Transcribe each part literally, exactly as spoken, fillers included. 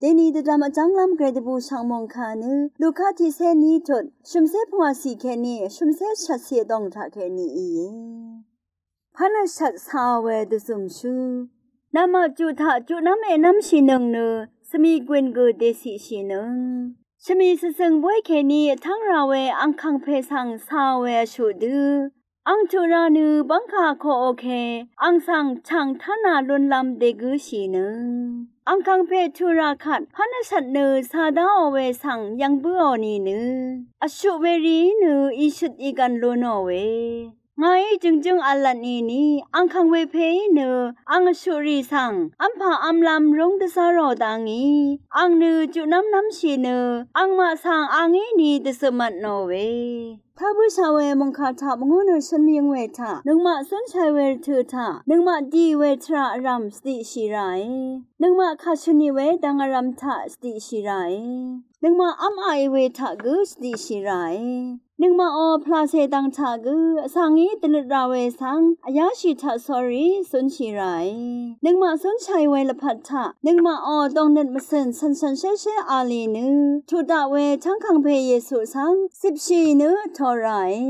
Deni dvdvm vjv́nglv́m gvray dvbù shvngmung kà nø Luka tiqsé ní tut shø̀msé pvngwà sì kèní shø̀msé shvtcì vdòng taq kèní íe. Pv́n vshvt cà we dvzø̀mshú. Namaq juq taq juqnv́m ènv́mshìnøng nø svmi gwìn gø dècìshìnøng. Shvmi svzø̀ng bóy kèní vtv́ng rà we angkàngpè svng cà we vshuq dø ang tuq ra nø bv́ngkà koqò ke ang svng chàng tv́nà lúnlv́m dègǿshìnøng. Angkàngpè tuq ra kvt pv́n vshvt nø cà dáò we svng yv̀ng bǿò nìnø vshuq we rìí nø ìshøt ìgv̀n lunò we. Ngàí jø̀ngjøng v̄l lvt nìni angkàng we pèí nø ang vshuqrì svng v́mpà v́mlv́m rúng dvzá rò dangí ang nø juqnv́mnv́mshì nø angmaq svng angí ni dvzø̀mvtnò we. Tá bǿshà we mòngkà taq mvngú nø shøn mvyøng we taq nøngmaq zúnshàì we rvtø̀ taq nøngmaq dì we tvrà vrv̀m svdiqshì ràe. Nøngmaq kàshø̀nì we dvng vrv̀m taq svdiqshì ràe. Nøngmaq v́maqì we taq gǿ svdiqshì ràe. Nøngmaqò pvlàcè dvng taq gǿ vsvngí dvløt rà we svng vyáshì taq sórí zúnshì ràe. Nøngmaq zúnshàì we lvpat taq nøngmaqò dòngnøt mvcø̀n cv̀nshv̀n shéshé a lì nø tuq daq we Tv́ngkàngpè Yesu svng cipshì nø vtō ràe.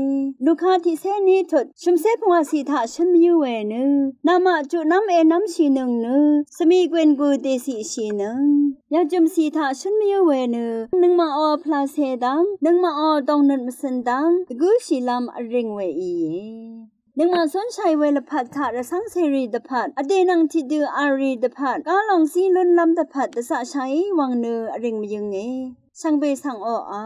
Luka tiqcé ní tut shø̀mcé pvngwàcì taq shǿn mvyǿ we nø namaq juqnv́m ènv́mshìnøng nø svmi gwìn gø dècìshìnøng. Yv̀ngjø̀mcì taq shǿn mvyǿ we nø nøngmaqò pvlàcè dv́ng nøngmaqò dòngnøt mvcø̀n dv́ng dvgǿshìlv́m vrìng we íe. Nøngmaq zúnshàì we lvpat taq rvcv́ng cèrì dvpvt vdè nvng tiqdø v̄l rì dvpvt gálong zí lúnlv́m dvpvt dvzaqshàí wvng nø vrìng mvyønge. Shvngbe svng oqà